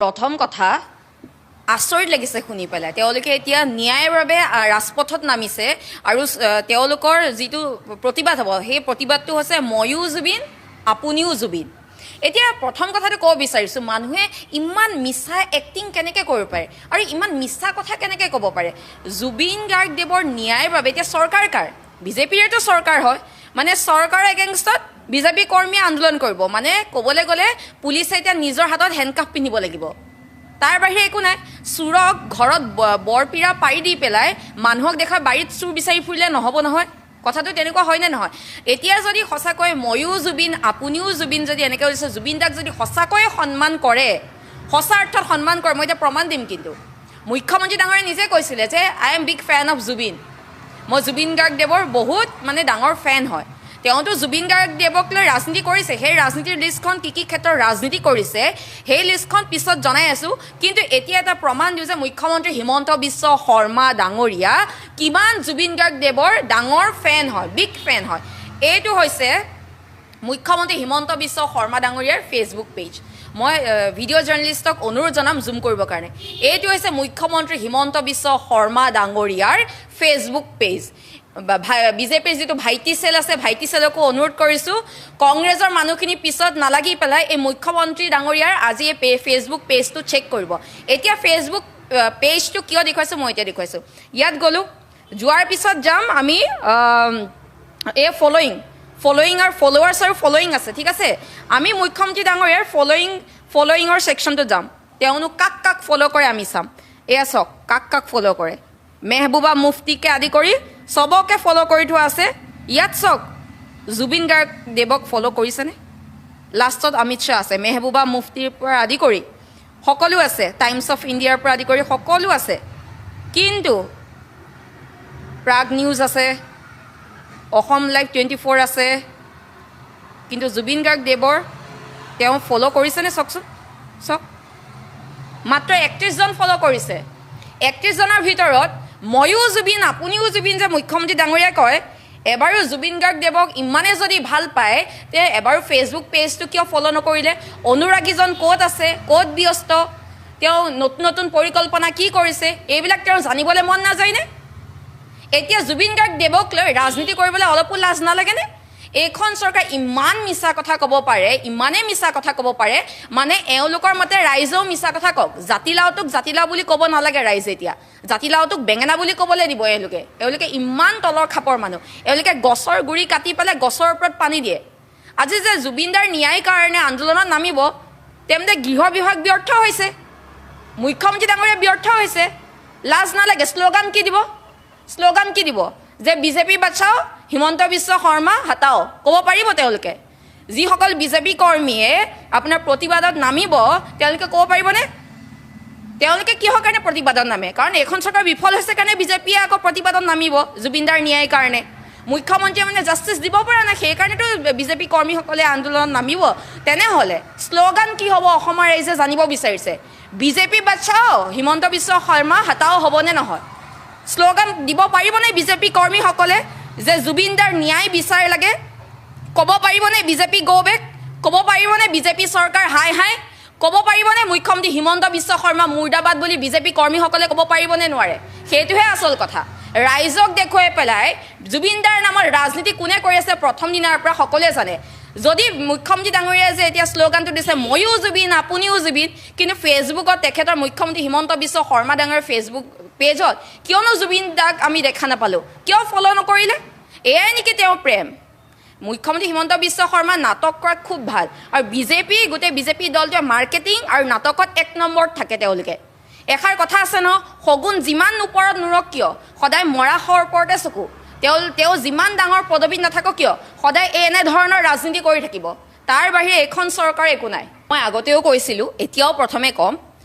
প্ৰথম কথা, আচৰিত লাগিছে শুনি পেলাই। তেওঁলোকে এতিয়া ন্যায়ৰ বাবে ৰাজপথত নামিছে আৰু তেওঁলোকৰ যিটো প্ৰতিবাদ হ'ব, সেই প্ৰতিবাদটো হৈছে ময়ো জুবিন, আপুনিও জুবিন। এতিয়া প্ৰথম কথাটো ক'ব বিচাৰিছোঁ, মানুহে ইমান মিছা এক্টিং কেনেকৈ কৰিব পাৰে আৰু ইমান মিছা কথা কেনেকৈ ক'ব পাৰে? জুবিন গাৰ্গ দেৱৰ ন্যায়ৰ বাবে এতিয়া চৰকাৰ কাৰ? বিজেপিৰেতো চৰকাৰ হয়। মানে চৰকাৰৰ এগেইনষ্টত বিজেপি কৰ্মীয়ে আন্দোলন কৰিব। মানে ক'বলৈ গ'লে পুলিচে এতিয়া নিজৰ হাতত হেণ্ডকাফ পিন্ধিব লাগিব, তাৰ বাহিৰে একো নাই। চোৰক ঘৰত বৰপীৰা পাৰি দি পেলাই মানুহক দেখাই বাৰীত চোৰ বিচাৰি ফুৰিলে নহ'ব নহয়। কথাটো তেনেকুৱা হয়নে নহয়? এতিয়া যদি সঁচাকৈ ময়ো জুবিন, আপুনিও জুবিন যদি এনেকৈ হৈছে, জুবিন দাক যদি সঁচাকৈয়ে সন্মান কৰে, সঁচা অৰ্থত সন্মান কৰে, মই এতিয়া প্ৰমাণ দিম। কিন্তু মুখ্যমন্ত্ৰী ডাঙৰীয়াই নিজে কৈছিলে যে I am big fan of Zubeen, মই জুবিন গাৰ্গ দেৱৰ বহুত মানে ডাঙৰ ফেন হয়। তেওঁতো জুবিন গাৰ্গ দেৱক লৈ ৰাজনীতি কৰিছে, সেই ৰাজনীতিৰ লিষ্টখন কি কি ক্ষেত্ৰত ৰাজনীতি কৰিছে সেই লিষ্টখন পিছত জনাই আছোঁ। কিন্তু এতিয়া এটা প্ৰমাণ দিওঁ যে মুখ্যমন্ত্ৰী হিমন্ত বিশ্ব শৰ্মা ডাঙৰীয়া কিমান জুবিন গাৰ্গ দেৱৰ ডাঙৰ ফেন হয়, বিগ ফেন হয়। এইটো হৈছে মুখ্যমন্ত্ৰী হিমন্ত বিশ্ব শৰ্মা ডাঙৰীয়াৰ ফেচবুক পেজ। মই ভিডিঅ' জাৰ্নেলিষ্টক অনুৰোধ জনাম জুম কৰিবৰ কাৰণে। এইটো হৈছে মুখ্যমন্ত্ৰী হিমন্ত বিশ্ব শৰ্মা ডাঙৰীয়াৰ ফেচবুক পেজ। বিজেপিৰ যিটো ভাইটি চেল আছে, ভাইটি চেলকো অনুৰোধ কৰিছোঁ, কংগ্ৰেছৰ মানুহখিনি পিছত নালাগি পেলাই এই মুখ্যমন্ত্ৰী ডাঙৰীয়াৰ আজি এই ফেচবুক পেজটো চেক কৰিব। এতিয়া ফেচবুক পেজটো কিয় দেখুৱাইছোঁ, মই এতিয়া দেখুৱাইছোঁ। ইয়াত গ'লোঁ, যোৱাৰ পিছত যাম আমি এই ফল'য়িং আৰু ফল'ৱাৰ্ছ আৰু ফল'য়িং আছে, ঠিক আছে। আমি মুখ্যমন্ত্ৰী ডাঙৰীয়াৰ ফল'য়িঙৰ ছেকশ্যনটোত যাম। তেওঁনো কাক কাক ফ'ল' কৰে আমি চাম। এয়া চাওক কাক কাক ফ'ল' কৰে, মেহবুবা মুফতিকে আদি কৰি চবকে ফ'ল' কৰি থোৱা আছে। ইয়াত চাওক জুবিন গাৰ্গ দেৱক ফ'ল' কৰিছেনে? লাষ্টত অমিত শ্বাহ আছে, মেহবুবা মুফতিৰ পৰা আদি কৰি সকলো আছে, টাইমছ অফ ইণ্ডিয়াৰ পৰা আদি কৰি সকলো আছে। কিন্তু প্ৰাগ নিউজ আছে, অসম লাইভ 24 আছে, কিন্তু জুবিন গাৰ্গ দেৱৰ তেওঁ ফ'ল' কৰিছেনে? চাওকচোন, চাওক মাত্ৰ 31জন ফ'ল' কৰিছে। 31জনৰ ভিতৰত ময়ো জুবিন, আপুনিও জুবিন যে মুখ্যমন্ত্ৰী ডাঙৰীয়াই কয়, এবাৰো জুবিন গাৰ্গ দেৱক ইমানে যদি ভাল পায় তে এবাৰো ফেচবুক পেজটো কিয় ফ'ল' নকৰিলে? অনুৰাগীজন ক'ত আছে, ক'ত ব্যস্ত, তেওঁ নতুন নতুন পৰিকল্পনা কি কৰিছে, এইবিলাক তেওঁ জানিবলৈ মন নাযায়নে? এতিয়া জুবিন গাৰ্গ দেৱক লৈ ৰাজনীতি কৰিবলৈ অলপো লাজ নালাগেনে? এইখন চৰকাৰ ইমান মিছা কথা ক'ব পাৰে, ইমানেই মিছা কথা ক'ব পাৰে, মানে এওঁলোকৰ মতে ৰাইজেও মিছা কথা কওক। জাতিলাওটোক জাতিলাও বুলি ক'ব নালাগে ৰাইজে, এতিয়া জাতিলাওটোক বেঙেনা বুলি ক'বলৈ দিব এওঁলোকে। এওঁলোকে ইমান তলৰ খাপৰ মানুহ, এওঁলোকে গছৰ গুৰি কাটি পেলাই গছৰ ওপৰত পানী দিয়ে। আজি যে জুবিনদাৰ ন্যায়ৰ কাৰণে আন্দোলনত নামিব, তেন্তে গৃহ বিভাগ ব্যৰ্থ হৈছে, মুখ্যমন্ত্ৰী ডাঙৰীয়া ব্যৰ্থ হৈছে। লাজ নালাগে? শ্লোগান কি দিব? শ্লোগান কি দিব? যে বিজেপি বাচাও, হিমন্ত বিশ্ব শৰ্মা হাতাও, ক'ব পাৰিব তেওঁলোকে? যিসকল বিজেপি কৰ্মীয়ে আপোনাৰ প্ৰতিবাদত নামিব, তেওঁলোকে ক'ব পাৰিবনে? তেওঁলোকে কিহৰ কাৰণে প্ৰতিবাদত নামে? কাৰণ এইখন চৰকাৰ বিফল হৈছে কাৰণে বিজেপিয়ে আকৌ প্ৰতিবাদত নামিব জুবিনদাৰ ন্যায়ৰ কাৰণে। মুখ্যমন্ত্ৰীয়ে মানে জাষ্টিছ দিব পৰা নাই, সেইকাৰণেতো বিজেপি কৰ্মীসকলে আন্দোলনত নামিব। তেনেহ'লে শ্লোগান কি হ'ব অসমৰ ৰাইজে জানিব বিচাৰিছে। বিজেপি বাচাও, হিমন্ত বিশ্ব শৰ্মা হাতাও হ'বনে নহয়? শ্লোগান দিব পাৰিবনে বিজেপি কৰ্মীসকলে যে জুবিনদাৰ ন্যায় বিচাৰ লাগে? ক'ব পাৰিবনে বিজেপি গ' বেক? ক'ব পাৰিবনে বিজেপি চৰকাৰ হাই হাই? ক'ব পাৰিবনে মুখ্যমন্ত্ৰী হিমন্ত বিশ্ব শৰ্মা মুৰ্দাবাদ বুলি বিজেপি কৰ্মীসকলে ক'ব পাৰিবনে নোৱাৰে? সেইটোহে আচল কথা। ৰাইজক দেখুৱাই পেলাই জুবিনদাৰ নামত ৰাজনীতি কোনে কৰি আছে প্ৰথম দিনাৰ পৰা সকলোৱে জানে। যদি মুখ্যমন্ত্ৰী ডাঙৰীয়াই যে এতিয়া শ্লোগানটো দিছে ময়ো জুবিন, আপুনিও জুবিন, কিন্তু ফেচবুকত তেখেতৰ মুখ্যমন্ত্ৰী হিমন্ত বিশ্ব শৰ্মা ডাঙৰীয়াৰ ফেচবুক পেজত কিয়নো জুবিন দাক আমি দেখা নাপালোঁ? কিয় ফ'ল' নকৰিলে? এয়াই নেকি তেওঁৰ প্ৰেম? মুখ্যমন্ত্ৰী হিমন্ত বিশ্ব শৰ্মা নাটক কৰাত খুব ভাল, আৰু বিজেপি গোটেই বিজেপি দলটোৱে মাৰ্কেটিং আৰু নাটকত এক নম্বৰত থাকে তেওঁলোকে। এষাৰ কথা আছে ন, শগুন যিমান ওপৰত নুৰক কিয়, সদায় মৰা শৰ ওপৰতে চকু। তেওঁ যিমান ডাঙৰ পদবীত নাথাকক কিয়, সদায় এই এনেধৰণৰ ৰাজনীতি কৰি থাকিব। তাৰ বাহিৰে এইখন চৰকাৰ একো নাই। মই আগতেও কৈছিলোঁ, এতিয়াও প্ৰথমে ক'ম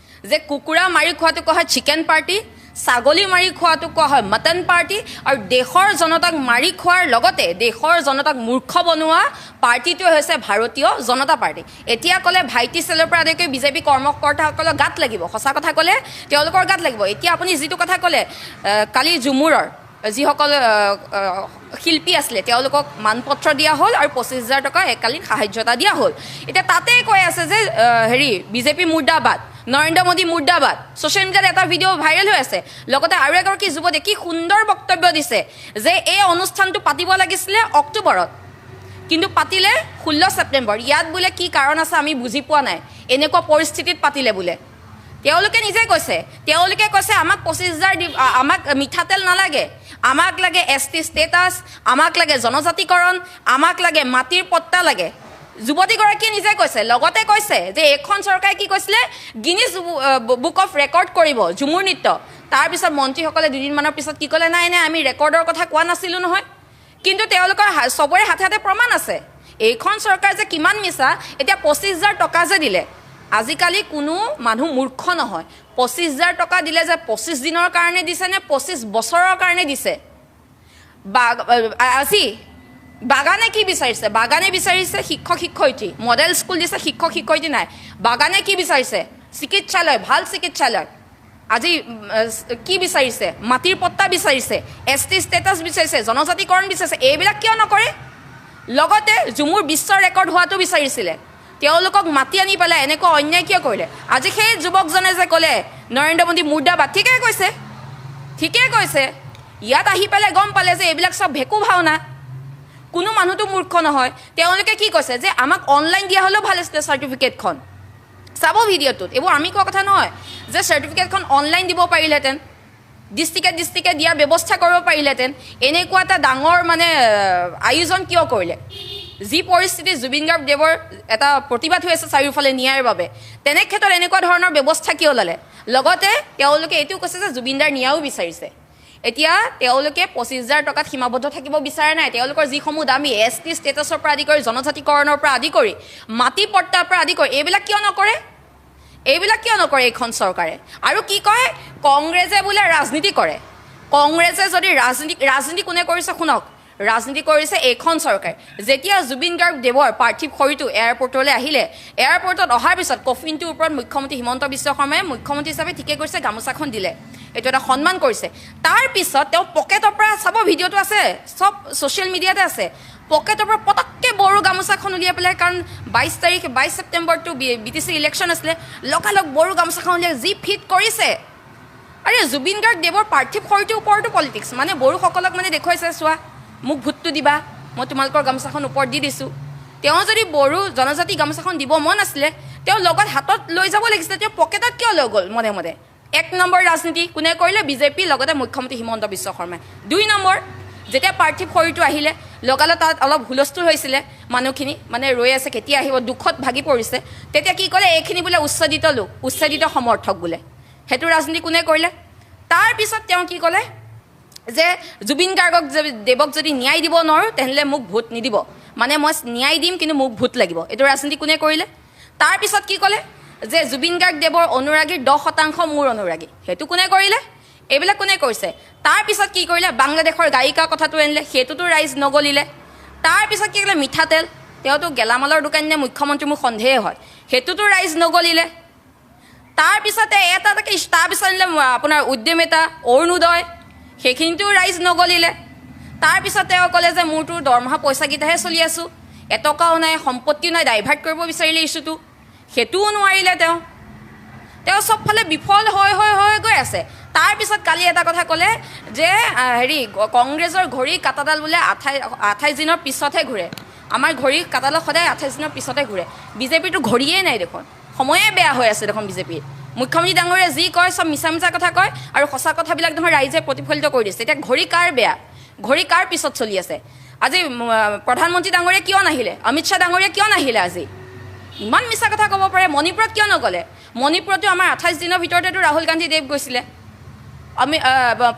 যে কুকুৰা মাৰি খোৱাটো কোৱা হয় চিকেন পাৰ্টি, ছাগলী মাৰি খোৱাটো কোৱা হয় মটন পাৰ্টি, আৰু দেশৰ জনতাক মাৰি খোৱাৰ লগতে দেশৰ জনতাক মূৰ্খ বনোৱা পাৰ্টিটোৱে হৈছে ভাৰতীয় জনতা পাৰ্টি। এতিয়া ক'লে ভাইটি চেলৰ পৰা আদি কৰি বিজেপি কৰ্মকৰ্তাসকলৰ গাত লাগিব, সঁচা কথা ক'লে তেওঁলোকৰ গাত লাগিব। এতিয়া আপুনি যিটো কথা ক'লে, কালি ঝুমুৰৰ যিসকল শিল্পী আছিলে তেওঁলোকক মানপত্ৰ দিয়া হ'ল আৰু 25,000 টকা এককালীন সাহায্য এটা দিয়া হ'ল। এতিয়া তাতেই কৈ আছে যে হেৰি বিজেপি মুৰ্দাবাদ। নৰেন্দ্ৰ মোদী মুৰ্দাবাদ। ছ'চিয়েল মিডিয়াত এটা ভিডিঅ' ভাইৰেল হৈ আছে। লগতে আৰু এগৰাকী যুৱতীয়ে কি সুন্দৰ বক্তব্য দিছে যে এই অনুষ্ঠানটো পাতিব লাগিছিলে অক্টোবৰত, কিন্তু পাতিলে 16 ছেপ্টেম্বৰ। ইয়াত বোলে কি কাৰণ আছে আমি বুজি পোৱা নাই, এনেকুৱা পৰিস্থিতিত পাতিলে বোলে। তেওঁলোকে নিজে কৈছে, তেওঁলোকে কৈছে আমাক 25,000 দি, আমাক মিঠাতেল নালাগে, আমাক লাগে এছ টি ষ্টেটাছ, আমাক লাগে জনজাতিকৰণ, আমাক লাগে মাটিৰ পট্টা লাগে। যুৱতীগৰাকীয়ে নিজে কৈছে। লগতে কৈছে যে এইখন চৰকাৰে কি কৈছিলে, গিনিজ বুক অফ ৰেকৰ্ড কৰিব ঝুমুৰ নৃত্য। তাৰপিছত মন্ত্ৰীসকলে দুদিনমানৰ পিছত কি ক'লে, নাই নাই আমি ৰেকৰ্ডৰ কথা কোৱা নাছিলোঁ নহয়। কিন্তু তেওঁলোকৰ চবৰে হাতে হাতে প্ৰমাণ আছে এইখন চৰকাৰ যে কিমান মিছা। এতিয়া 25,000 টকা যে দিলে, আজিকালি কোনো মানুহ মূৰ্খ নহয়। 25,000 টকা দিলে যে 25 দিনৰ কাৰণে দিছে নে 25 বছৰৰ কাৰণে দিছে? আজি বাগানে কি বিচাৰিছে? বাগানে বিচাৰিছে শিক্ষক শিক্ষয়িত্ৰী, মডেল স্কুল দিছে, শিক্ষক শিক্ষয়িত্ৰী নাই। বাগানে কি বিচাৰিছে? চিকিৎসালয়, ভাল চিকিৎসালয়। আজি কি বিচাৰিছে? মাটিৰ পট্টা বিচাৰিছে, এছ টি ষ্টেটাছ বিচাৰিছে, জনজাতিকৰণ বিচাৰিছে। এইবিলাক কিয় নকৰে? লগতে ঝুমুৰ বিশ্ব ৰেকৰ্ড হোৱাটো বিচাৰিছিলে, তেওঁলোকক মাতি আনি পেলাই এনেকুৱা অন্যায় কিয় কৰিলে? আজি সেই যুৱকজনে যে ক'লে নৰেন্দ্ৰ মোদী মুৰ্দাবাদ, ঠিকেই কৈছে, ঠিকেই কৈছে। ইয়াত আহি পেলাই গম পালে যে এইবিলাক চব ভেকু ভাওনা, কোনো মানুহটো মূৰ্খ নহয়। তেওঁলোকে কি কৈছে যে আমাক অনলাইন দিয়া হ'লেও ভাল আছিলে চাৰ্টিফিকেটখন। চাব ভিডিঅ'টোত, এইবোৰ আমি কোৱা কথা নহয়, যে চাৰ্টিফিকেটখন অনলাইন দিব পাৰিলেহেঁতেন, ডিষ্ট্ৰিক্টে ডিষ্ট্ৰিক্টে দিয়াৰ ব্যৱস্থা কৰিব পাৰিলেহেঁতেন। এনেকুৱা এটা ডাঙৰ মানে আয়োজন কিয় কৰিলে? যি পৰিস্থিতি জুবিন গাৰ্গ দেৱৰ এটা প্ৰতিবাদ হৈ আছে চাৰিওফালে ন্যায়ৰ বাবে, তেনে ক্ষেত্ৰত এনেকুৱা ধৰণৰ ব্যৱস্থা কিয় ল'লে? লগতে তেওঁলোকে এইটোও কৈছে যে জুবিনদাৰ ন্যায়ো বিচাৰিছে। এতিয়া তেওঁলোকে 25,000 টকাত সীমাবদ্ধ থাকিব বিচৰা নাই। তেওঁলোকৰ যিসমূহ দামী এছ টি ষ্টেটাছৰ পৰা আদি কৰি, জনজাতিকৰণৰ পৰা আদি কৰি, মাটি পট্টাৰ পৰা আদি কৰি, এইবিলাক কিয় নকৰে? এইবিলাক কিয় নকৰে এইখন চৰকাৰে? আৰু কি কয়, কংগ্ৰেছে বোলে ৰাজনীতি কৰে। কংগ্ৰেছে যদি ৰাজনীতি কোনে কৰিছে শুনক, ৰাজনীতি কৰিছে এইখন চৰকাৰে। যেতিয়া জুবিন গাৰ্গ দেৱৰ পাৰ্থিৱ শৰীৰটো এয়াৰপৰ্টলৈ আহিলে, এয়াৰপৰ্টত অহাৰ পিছত কফিনটোৰ ওপৰত মুখ্যমন্ত্ৰী হিমন্ত বিশ্ব শৰ্মাই মুখ্যমন্ত্ৰী হিচাপে ঠিকে কৰিছে, গামোচাখন দিলে, এইটো এটা সন্মান কৰিছে। তাৰপিছত তেওঁ পকেটৰ পৰা, চাব ভিডিঅ'টো আছে, চব ছ'চিয়েল মিডিয়াতে আছে, পকেটৰ পৰা পটককৈ বড়ো গামোচাখন উলিয়াই পেলাই, কাৰণ 22 তাৰিখ 22 ছেপ্টেম্বৰটো বি টি চি ইলেকশ্যন আছিলে, লগালগ বড়ো গামোচাখন উলিয়াই যি ফিট কৰিছে। আৰে জুবিন গাৰ্গ দেৱৰ পাৰ্থিৱ শৰীৰটোৰ ওপৰতো পলিটিক্স, মানে বড়োসকলক মানে দেখুৱাইছে, চোৱা মোক ভোটটো দিবা, মই তোমালোকৰ গামোচাখন ওপৰত দি দিছোঁ। তেওঁ যদি বড়ো জনজাতি গামোচাখন দিব মন আছিলে, তেওঁ লগত হাতত লৈ যাব লাগিছিলে, তেওঁ পকেটত কিয় লৈ গ'ল মনে মনে? 1 নম্বৰ ৰাজনীতি কোনে কৰিলে? বিজেপি, লগতে মুখ্যমন্ত্ৰী হিমন্ত বিশ্ব শৰ্মাই। 2 নম্বৰ, যেতিয়া পাৰ্থিৱ শৰীৰটো আহিলে, লগালগ তাত অলপ হুলস্থুল হৈছিলে, মানুহখিনি মানে ৰৈ আছে কেতিয়া আহিব, দুখত ভাগি পৰিছে। তেতিয়া কি ক'লে, এইখিনি বোলে উচ্ছেদিত লোক, উচ্ছেদিত সমৰ্থক বোলে। সেইটো ৰাজনীতি কোনে কৰিলে? তাৰপিছত তেওঁ কি ক'লে যে জুবিন গাৰ্গক দেৱক যদি ন্যায় দিব নোৱাৰোঁ তেনেহ'লে মোক ভোট নিদিব, মানে মই ন্যায় দিম কিন্তু মোক ভোট লাগিব। এইটো ৰাজনীতি কোনে কৰিলে? তাৰপিছত কি ক'লে যে জুবিন গাৰ্গ দেৱৰ অনুৰাগীৰ 10% মোৰ অনুৰাগী, সেইটো কোনে কৰিলে? এইবিলাক কোনে কৰিছে? তাৰপিছত কি কৰিলে, বাংলাদেশৰ গায়িকা কথাটো আনিলে, সেইটোতো ৰাইজ নগলিলে। তাৰপিছত কি কৰিলে, মিঠাতেল, তেওঁতো গেলামালৰ দোকানী নে মুখ্যমন্ত্ৰী মোৰ সন্দেহে হয়, সেইটোতো ৰাইজ নগলিলে। তাৰপিছতে এটা এটাকে তাৰপিছত আনিলে আপোনাৰ উদ্যমিতা, অৰুণোদয়, সেইখিনিতো ৰাইজ নগলিলে। তাৰপিছত তেওঁ ক'লে যে মোৰতো দৰমহা পইচাকেইটাহে চলি আছোঁ, এটকাও নাই, সম্পত্তিও নাই, ডাইভাৰ্ট কৰিব বিচাৰিলে ইছ্যুটো, সেইটোও নোৱাৰিলে। তেওঁ চবফালে বিফল হৈ হৈ হৈ গৈ আছে। তাৰপিছত কালি এটা কথা ক'লে যে হেৰি কংগ্ৰেছৰ ঘড়ী কাটাডাল বোলে 28 দিনৰ পিছতহে ঘূৰে, আমাৰ ঘড়ী কাটাডাল সদায় 28 দিনৰ পিছতহে ঘূৰে। বিজেপিৰতো ঘড়ীয়ে নাই দেখোন, সময়ে বেয়া হৈ আছে দেখোন বিজেপিৰ। মুখ্যমন্ত্ৰী ডাঙৰীয়া যি কয় চব মিছা মিছা কথা কয়, আৰু সঁচা কথাবিলাক দেখোন ৰাইজে প্ৰতিফলিত কৰি দিছে। এতিয়া ঘড়ী কাৰ বেয়া, ঘড়ী কাৰ পিছত চলি আছে? আজি প্ৰধানমন্ত্ৰী ডাঙৰীয়া কিয় নাহিলে, অমিত শ্বাহ ডাঙৰীয়া কিয় নাহিলে? আজি ইমান মিছা কথা ক'ব পাৰে। মণিপুৰত কিয় নগ'লে? মণিপুৰতো আমাৰ 28 দিনৰ ভিতৰতেতো ৰাহুল গান্ধী দেৱ গৈছিলে। আমি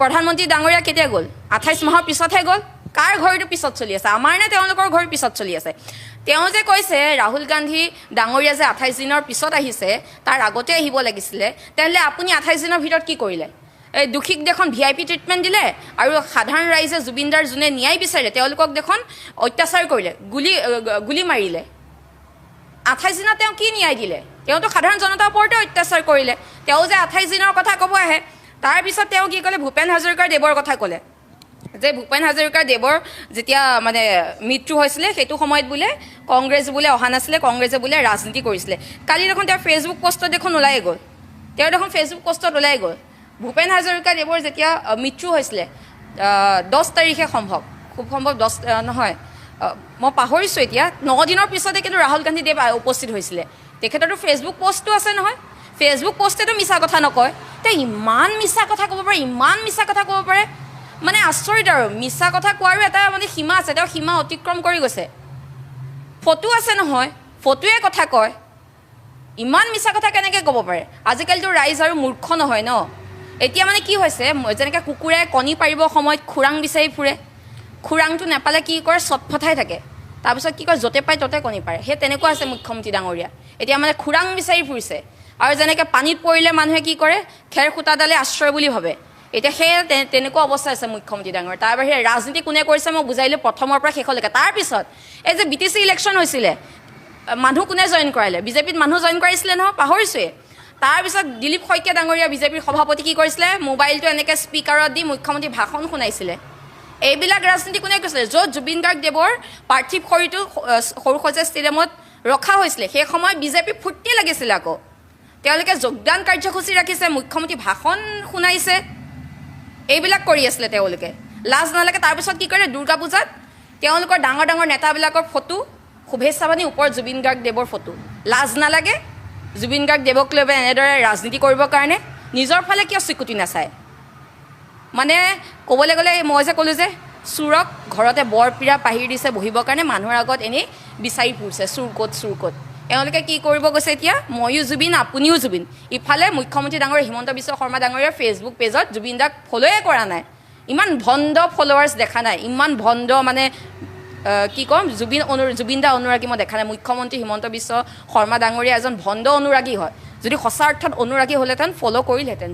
প্ৰধানমন্ত্ৰী ডাঙৰীয়া কেতিয়া গ'ল? 28 মাহৰ পিছতহে গ'ল। কাৰ ঘড়ীটো পিছত চলি আছে, আমাৰ নে তেওঁলোকৰ ঘড়ী পিছত চলি আছে? তেওঁ যে কৈছে ৰাহুল গান্ধী ডাঙৰীয়া যে 28 দিনৰ পিছত আহিছে, তাৰ আগতে আহিব লাগিছিলে, তেনেহ'লে আপুনি 28 দিনৰ ভিতৰত কি কৰিলে? এই দোষীক দেখোন ভিআইপি ট্ৰিটমেণ্ট দিলে, আৰু সাধাৰণ ৰাইজে জুবিনদাৰ যোনে ন্যায় বিচাৰিলে তেওঁলোকক দেখোন অত্যাচাৰ কৰিলে, গুলি মাৰিলে। 28 দিনত তেওঁ কি ন্যায় দিলে? তেওঁতো সাধাৰণ জনতাৰ ওপৰতে অত্যাচাৰ কৰিলে। তেওঁ যে 28 দিনৰ কথা ক'ব আহে। তাৰপিছত তেওঁ কি ক'লে, ভূপেন হাজৰিকাৰ দেৱৰ কথা ক'লে যে ভূপেন হাজৰিকাৰ দেৱৰ যেতিয়া মানে মৃত্যু হৈছিলে সেইটো সময়ত বোলে কংগ্ৰেছ বোলে অহা নাছিলে, কংগ্ৰেছে বোলে ৰাজনীতি কৰিছিলে। কালি দেখোন তেওঁৰ ফেচবুক পষ্টত দেখোন ওলাই গ'ল তেওঁ দেখোন ফেচবুক পোষ্টত ওলাই গ'ল। ভূপেন হাজৰিকা দেৱৰ যেতিয়া মৃত্যু হৈছিলে 10 তাৰিখে, সম্ভৱ খুব সম্ভৱ 10 নহয়, মই পাহৰিছোঁ এতিয়া, 9 দিনৰ পিছতে কিন্তু ৰাহুল গান্ধী দেৱ উপস্থিত হৈছিলে। তেখেতৰতো ফেচবুক পষ্টটো আছে নহয়, ফেচবুক পষ্টেতো মিছা কথা নকয়। তেওঁ ইমান মিছা কথা ক'ব পাৰে, ইমান মিছা কথা ক'ব পাৰে, মানে আচৰিত। আৰু মিছা কথা কোৱাৰো এটা মানে সীমা আছে, তেওঁ সীমা অতিক্ৰম কৰি গৈছে। ফটো আছে নহয়, ফটোৱে কথা কয়, ইমান মিছা কথা কেনেকৈ ক'ব পাৰে? আজিকালিতো ৰাইজ আৰু মূৰ্খ নহয় ন। এতিয়া মানে কি হৈছে, যেনেকৈ কুকুৰে কণী পাৰিবৰ সময়ত খোৰাং বিচাৰি ফুৰে, খোৰাংটো নাপালে কি কৰে, চটফটাই থাকে, তাৰপিছত কি কৰে, য'তে পায় ত'তে কণী পাৰে। সেই তেনেকুৱা আছে মুখ্যমন্ত্ৰী ডাঙৰীয়া, এতিয়া মানে খোৰাং বিচাৰি ফুৰিছে। আৰু যেনেকৈ পানীত পৰিলে মানুহে কি কৰে, খেৰ সূতাডালে আশ্ৰয় বুলি ভাবে, এতিয়া সেই তেনেকুৱা অৱস্থা আছে মুখ্যমন্ত্ৰী ডাঙৰীয়া। তাৰ বাহিৰে ৰাজনীতি কোনে কৰিছে মই বুজাই দিলোঁ প্ৰথমৰ পৰা শেষলৈকে। তাৰপিছত এই যে BTC election হৈছিলে, মানুহ কোনে জইন কৰালে? বিজেপিত মানুহ জইন কৰাইছিলে নহয়, পাহৰিছোৱে। তাৰপিছত দিলীপ শইকীয়া ডাঙৰীয়া বিজেপিৰ সভাপতি কি কৰিছিলে, মোবাইলটো এনেকৈ স্পীকাৰত দি মুখ্যমন্ত্ৰী ভাষণ শুনাইছিলে। এইবিলাক ৰাজনীতি কোনে কৰিছিলে? য'ত জুবিন গাৰ্গ দেৱৰ পাৰ্থিৱ শৰীৰটো সৰুসজাই ষ্টেডিয়ামত ৰখা হৈছিলে, সেই সময়ত বিজেপি ফূৰ্তি লাগিছিলে। আকৌ তেওঁলোকে যোগদান কাৰ্যসূচী ৰাখিছে, মুখ্যমন্ত্ৰী ভাষণ শুনাইছে, এইবিলাক কৰি আছিলে তেওঁলোকে, লাজ নালাগে। তাৰপিছত কি কৰে, দুৰ্গা পূজাত তেওঁলোকৰ ডাঙৰ ডাঙৰ নেতাবিলাকৰ ফটো, শুভেচ্ছা বাণী, ওপৰত জুবিন গাৰ্গ দেৱৰ ফটো। লাজ নালাগে জুবিন গাৰ্গ দেৱক লৈ এনেদৰে ৰাজনীতি কৰিবৰ কাৰণে? নিজৰ ফালে কিয় স্বীকৃতি নাচায়? মানে ক'বলৈ গ'লে মই যে ক'লোঁ যে চোৰক ঘৰতে বৰপীৰা পাহি দিছে বহিবৰ কাৰণে, মানুহৰ আগত এনেই বিচাৰি ফুৰিছে চোৰ ক'ত চোৰ ক'ত। এওঁলোকে কি কৰিব গৈছে এতিয়া, ময়ো জুবিন আপুনিও জুবিন। ইফালে মুখ্যমন্ত্ৰী ডাঙৰীয়া হিমন্ত বিশ্ব শৰ্মা ডাঙৰীয়াৰ ফেচবুক পেজত জুবিন দাক ফ'ল'য়ে কৰা নাই। ইমান ভণ্ড ফ'ল'ৱাৰ্ছ দেখা নাই, ইমান ভণ্ড মানে কি ক'ম, জুবিন দা অনুৰাগী মই দেখা নাই। মুখ্যমন্ত্ৰী হিমন্ত বিশ্ব শৰ্মা ডাঙৰীয়া এজন ভণ্ড অনুৰাগী হয়, যদি সঁচা অৰ্থত অনুৰাগী হ'লহেঁতেন ফ'ল' কৰিলহেঁতেন।